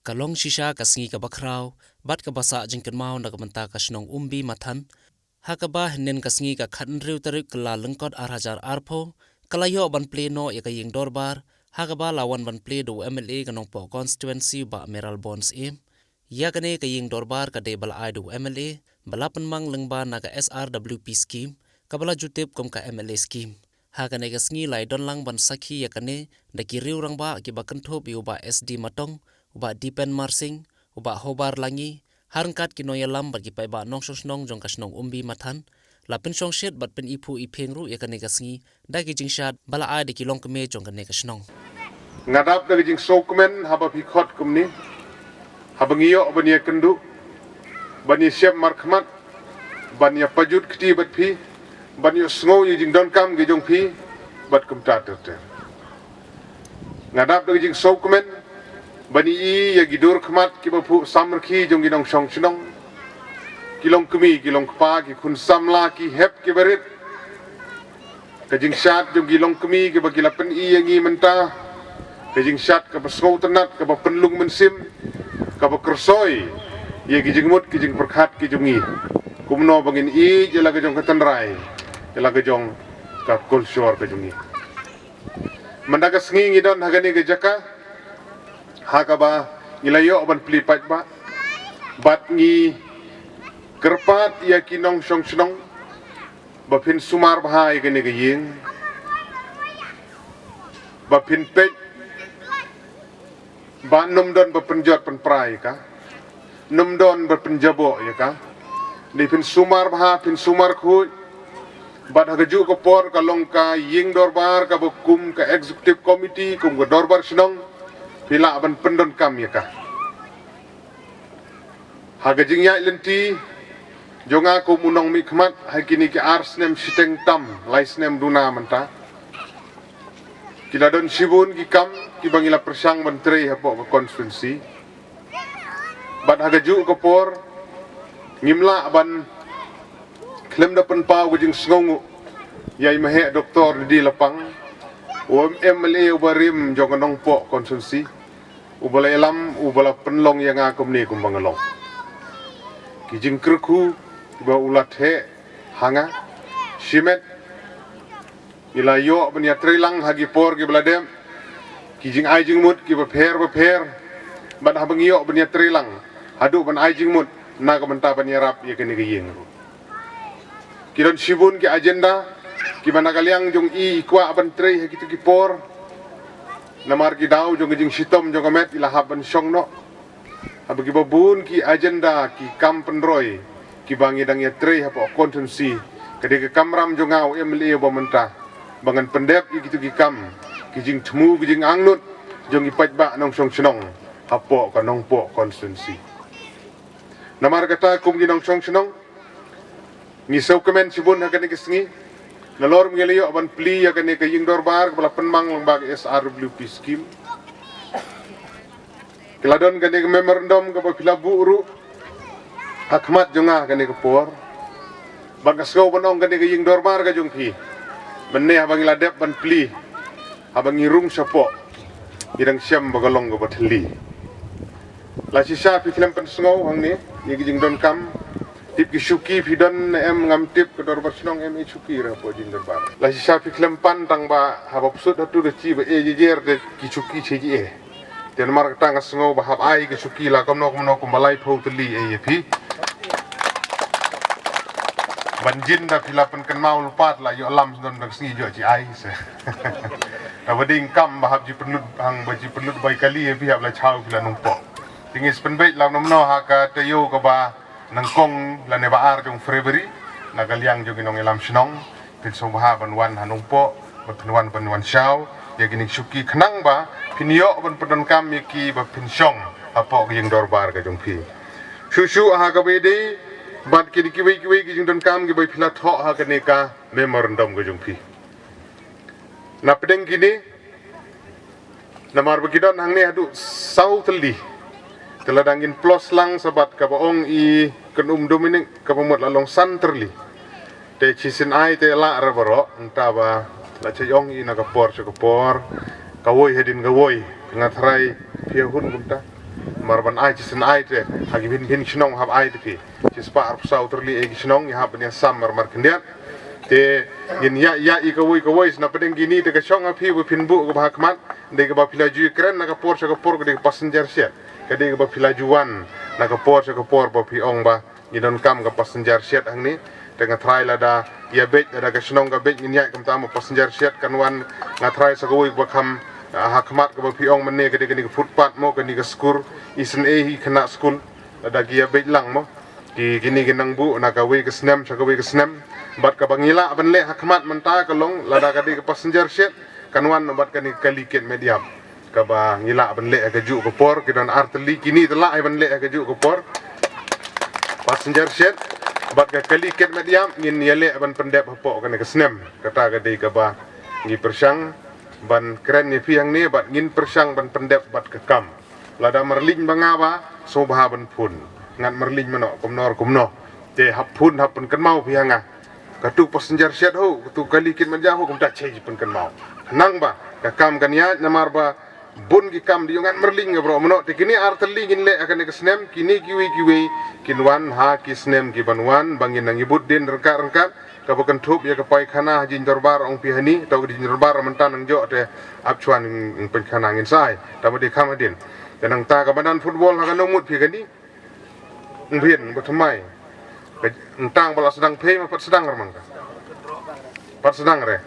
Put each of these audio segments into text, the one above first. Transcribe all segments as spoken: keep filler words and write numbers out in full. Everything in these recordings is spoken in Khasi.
Ka long shisha ka sngi kaba khraw bad kaba sah jingkynmaw na ka bynta ka shnong Umbi Mathan, ha kaba hynnin ka sngi ka khathynriew tarik Kyllalyngkot ar hajar arphew ka la ïoh ban plie noh ïa ka ïing dorbar, ha kaba la wan ban plie da u M L A ka Nongpoh constituency Bah Mayral Born Syiem. Ïa kane ka ïing dorbar ka dei ba la ai da u M L A ba la pynmang lyngba na ka S R W P scheme, kaba la ju tip kum ka M L A scheme. Ha kane ka sngi la ïadon lang ban sakhi ïa kane da ki riew rangbah kiba kynthup ïa u Bah S D Matong, u Bah Dipen Marsing, u Bah Hobar Langi, ha ryngkat ki nongïalam bad ki paidbah nongshong shnong jong ka shnong Umbi Mathan, la pynshongshit bad pyniphuh iphieng ruh ïa kane ka sngi da ki jingshad ba la ai da ki longkmie jong kane ka shnong. Nga dap da ka jingsngewkmen haba phi khot kumne, haba ngi ïoh ban ïakynduh, ban ïashem markhmat, ban ïapajut kti bad phi, ban ïohsngew ïa jingdonkam ki jong phi bad kumta ter ter. Nga dap da ka jingsngewkmen ban ïohi ïa ki dur khmat kiba phuh samrkhie jong ki nongshong shnong, ki longkmie, ki longkpa, ki khun samla, ki hep, ki barit. Ka jingshad jong ki longkmie kiba ki la pyni ïa ngi mynta, ka jingshad kaba sngewtynnat, kaba pynlung mynsiem, kaba kyrsoi ïa ki jingmut ki jingpyrkhat ki jong ngi, kumno ba ngin ïeit ïa la ka jong ka tynrai, ïa la ka jong ka kulshor ka jong ngi. Mynta ka sngi ngi don ha kane ka jaka ha kaba ngi la ïoh ban plie paidbah bad ngi kyrpad ïa ki nongshong shnong ba phin sumar bha ïa kane ka ïing, ba phin peit ba nym don ba pynjot pynpra ïa ka, nym don ba pynjaboh ïa ka. Dei phin sumar bha, phin sumar khuid. Bad ha kajuh ka por ka long ka ïing dorbar kaba kum ka executive committee, kum ka dorbar shnong, phi lah ban pyndonkam ïa ka. Ha ka jingïaid lynti jong nga kum u nongmihkhmat ha kine ki ar snem shiteng tam, lai snem duna mynta, ki la don shibun ki kam kiba ngi la pyrshang ban trei hapoh ka constituency. Bad ha kajuh ka por ngim lah ban khlem da pynpaw ka jingsngewnguh ïa i Maheh Doktor D D Lapang, u M L A uba rim jong ka Nongpoh constituency, uba la ïalam, uba la pynlong ïa nga kumne kumba nga long. Ki jingkyrkhu kiba u la theh ha nga shimet, ngi la ïoh ban ïatreilang ha ki por kiba la dep, ki jingai jingmut kiba pher ba pher, bad haba ngi ïoh ban ïatreilang haduh ban ai jingmut na ka bynta ban ïarap ïa kane ka ïing ruh. Ki don shibun ki agenda kiba na ka liang jong i i kwah ban trei ha kito ki por, namar ki daw jong ka jingshitom jong ka met i la hap ban shong noh. Haba kiba bun ki agenda, ki kam pynroi kiba ngi dang ïatrei hapoh constituency, ka dei ka kamram jong nga u M L A uba mynta ba ngan pyndep ïa kito ki kam, ki jingthmu, ki jingangnud jong ki paidbah nongshong shnong hapoh ka Nongpoh constituency. Namar kata kum ki nongshong shnong, ngi sngewkmen shibun ha kane ka sngi. Nalor ba ngi la ïoh ban plie ïa kane ka ïing dorbar kaba la pynmang lyngba ka S R W P scheme, ki la don kane ka memorandum kaba phi la buh ruh ha khmat jong nga kane ka por. Bad nga sngew ban ong kane ka ïing dorbar ka jong phi, mynne haba ngi la dep ban plie, haba ngi rung shapoh, ngi dang shem ba ka long kaba thylli. La shisha phi khlem pynsngew hangne ïa ki jingdonkam. Tip ki shuki phi don ne em ngam tip, ka dorbar shnong em ei shuki ruh hapoh jingdorbar. La shisha phi khlem pan tang ba haba psut hato da chi ba e jejer te ki shuki chi ji e. Te namar kata nga sngew ba hap ai ki shuki la kumno kumno kumba laiphew tylli ei ïa phi. Ban jin da phi la pynkynmaw lypa la ïoh lam sdon dang sngi ïoh chi ai se. Ta ba ding kam ba hap ji pynlut hang ba ji pynlut bai kali ïa phi hap la chaw phi la Nongpoh. Te ngi sa pynbeit la kumno kumno ha ka taïew kaba nyngkong lane ba ar jong February, na ka liang jong ki nongïalam shnong, phin sngewbha ban wan ha Nongpoh, ba phin wan ban wan shaw ïa kine ki shuki khnang ba phin ïoh ban pyndonkam ïa ki ba phin shong hapoh ka ïing dorbar ka jong phi. Shuh shuh ha kaba ïadei bad kine kiwei kiwei ki jingdonkam kiba phi la thoh ha kane ka memorandum ka jong phi. Na pdeng kine, namar ba ki don hangne haduh saw tylli, te lada ngin plos lang sa bad kaba ong i Kynum Dominic kaba mut la long san tylli. Te shisien ai te lah re baroh, nangta ba la cha ong i na ka por sha ka por, kawei hadien kawei, nga tharai phi hun kumta. Mar ban ai chi sien ai te ha ki bhin bhin shnong hap ai te phi. Chi spah arphew saw tylli e ki shnong ngi hap ban ïa sam mar mar khyndiat. Te ngin ïa ïa i kawei kawei sna pdeng kini te ka shong ha phi ba phin buh kaba ha khmat. Dei kaba phi la ju kren na ka por sha ka por ka dei ka passenger shed. Ka dei kaba phi la ju wan na ka por sha ka por ba phi ong ba ngi donkam ka passenger shed hangne. Te nga tharai lada ïa beit lada ka shnong ka beit ngin ïaid kumta mo passenger shed kan wan. Nga tharai sa kawei ba kham ha khmat kaba phi ong mynne ka dei kani ka footpath mo kani ka skur. Isynei hi khynnah skul lada ki ïa beit lang mo. Ki kini ki nang buh na kawei ka snem sha kawei ka snem. Bad kaba ngi lah ban leh ha khmat mynta ka long lada ka dei ka passenger shed kan wan bad kani ka kali kit met ïap. Kaba ngi lah ban leh ha kajuh ka por ki don ar tylli kini te lah ai ban leh ha kajuh ka por. Passenger shed bad ka kali kit met ïap ngin ïa leh ban pyndep hapoh kane ka snem. Kata ka dei kaba ngi pyrshang ban kren ïa phi hangne bad ngin pyrshang ban pyndep bad ka kam. Lada marlin ba nga ba sngewbha ban phone. Ngat marlin mano kumno kumno. Te hap phone hap pynkynmaw phi ha nga. Katu passenger shed ho katu kali kit met ïap ho kumta che ji pynkynmaw. Nang ba ka kam kan ïaid namar ba bun ki kam di ïa ngat marlin nga bro mano te kini ar tylli ngin leh ha kane ka snem kini kiwei kiwei kin wan ha ki snem ki ban wan ba ngin nang ibud din ryngkat ryngkat. Kaba kynthup ïa ka paikhana ha jingdorbar ong phi hani to ka jingdorbar mynta nang joh te ap chuan paikhana ngin sai. Tama dei kham hadin. Te nangta ka madan football ha ka nongmut phi kani. Ngbin ba thymmai. Ka ntang ba la sdang phei ma pat sdang re mang ka. Pat sdang re.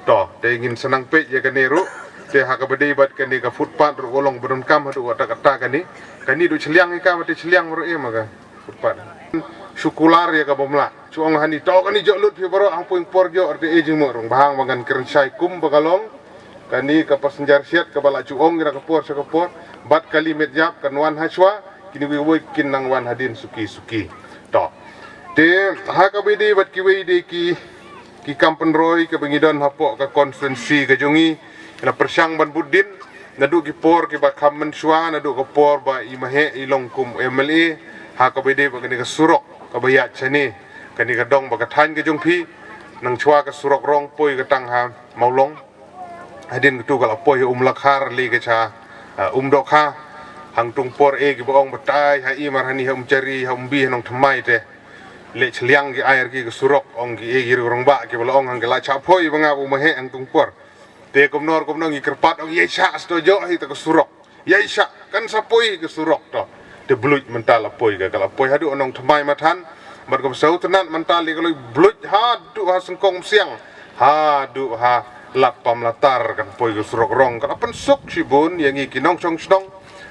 To te ngin sdang peit ïa kane ruh. Te ha kaba dei bad kane ka footpath ruh ka long ba donkam haduh kata kata kane. Kane duh chliang ïa ka ba te chliang ruh ïa ma ka footpath. Shu kular ïa ka bym lah. Shu ong hani to kane jok lut phi baroh hangpoi por jok te e jingmut rung bahang ba ngan kren shai kum ba ka long. Kane ka passenger shed kaba la shu ong ïa ka por sha ka por. Bad kali met ïap kan wan ha shwa. Kini wei wei kin nang wan hadin suki suki. To. Te ha kaba dei bad kiwei dei ki ki kam pynroi kaba ngi don hapoh ka constituency ka jong ngi. Ïa la pyrshang ban bud din naduh ki por kiba kham mynshuwa naduh ka por ba i Maheh i long kum MLA. Ha kaba dei bad kane ka surok kaba ïaid shane kane ka dong ba ka thaiñ ka jong phi. Nang shuwa ka surok rong poi ka tang ha Mawlong. Hadien katu ka la poi ha Umlakhar lei ka cha Umdokha. Hangtung por e kiba ong batai ha i mar hani ha Umchari ha Umbi ha Nongthymmai te. Leh chliang ki air ki ka surok ong ki e ki rong ba kiba la ong hang ki la cha poi ba nga ba Maheh hangtung por. Te kumno kumno ngi kyrpad ong ïa sha sto jo hi ta ka surok. Ïa sha kan sa poi ka surok to. Te bluit mynta la poi ka la poi haduh Nongthymmai Mathan. Bad ka sa utnat mynta li ka loi bluit haduh ha Sengkong Siang. Haduh ha Lat Pamlatar kan poi ka surok rong ka la pynsuk shibun ïa ngi ki nongshong shnong.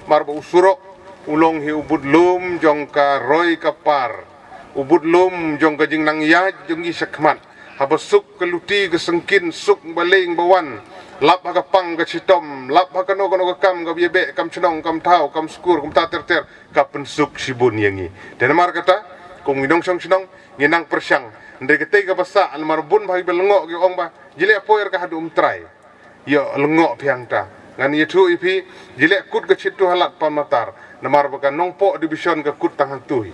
Mar ba u surok u long hi u budlum jong ka roi ka par. U budlum jong ka jingnang ïaid jong ngi shakhmat. Haba suk ka luti ka sengkin suk ba leng ba wan. Lap ha ka pang ka chitom, lap ha kano kano ka kam ka bia beh kam chnong kam thaw kam skur kam ta ter ter ka pynsuk shibun ïa ngi. Te namar kata kum ngi nongshong shnong ngi nang pyrshang. Ndai ka tei ka basa namar bun ba ha ki ba lengoh ki ong ba jileh poir ka haduh um trai. Ïoh lengoh phi hangta. Ngan ïathuh ïa phi jileh kut ka chitu ha Lat Pamlatar. Namar ba ka Nongpoh division ka kut tang hangtu hi.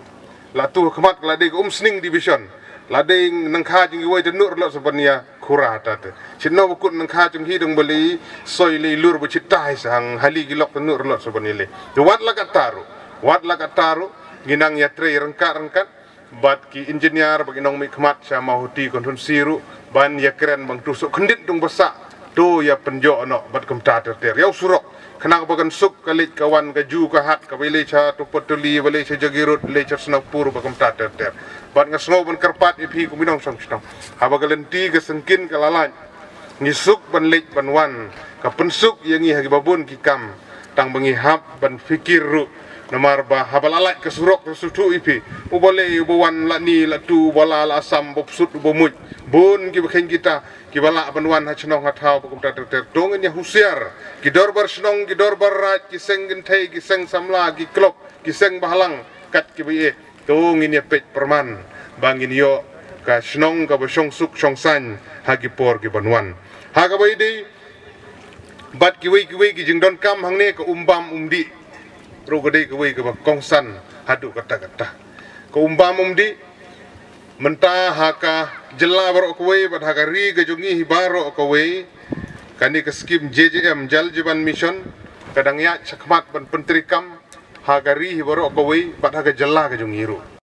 La tu khmat ka la dei ka Umsning division. La dei nangkha jong iwei te nur lot sa ban ïa khura ta te. Chit no ba kut nangkha jong hi dang ba lei soi lei lur ba chit tai sa hang hali ki lok te nur lot sa ban ïa lei. Te wat la ka taru. Wat la ka taru ngi nang ïa trei rengkat rengkat. Bad ki engineer bad ki nongmihkhmat sha Mawhati constituency ruh ban ïa kren bang tu suk khyndiat dung basa tu ïa pynjoh noh bad kumta ter ter ïa u surok khnang ba kan suk ka leit ka wan ka ju ka hat ka ba leit sha Tupuatuli ba leit sha Jagirut leit sha Sonapur bad kumta ter ter. Bad nga sngew ban kyrpad ïa phi kum i nongshong shnong haba ka lynti ka sengkin ka la lait. Ngi suk ban leit ban wan ka pynsuk ïa ngi ha ki babun ki kam tang ba ngi hap ban fikir ruh. Namar ba haba la lait ka surok ka suthu ïa phi uba lei uba wan la ni la tu uba la la Assam uba psut uba muj bun ki ba khein kita ki ba la ban wan ha chnong ha thaw ba kumta ter ter tong ïa husiar ki dorbar shnong ki dorbar raj ki seng kynthei ki seng samla ki klop ki seng bahalang kat ki ba ïe. To ngin ïa peit pyrman ba ngin ïoh ka shnong ka ba shong suk shong sain ha ki por ki ban wan. Ha ka ba ïadei bad kiwei kiwei ki jingdonkam hangne ka umbam umdih ruh ka dei kawei ka ba kongsan haduh katta katta. Ka umbam umdih mynta ha ka jylla baroh kawei bad ha ka ri ka jong ngi hi baroh kawei kane ka skim J J M Jal Jeevan Mission ka dang ïaid shakhmat ban pyntreikam. ha ka ri hi baroh kawei bad ha ka jylla ka jong ngi ruh.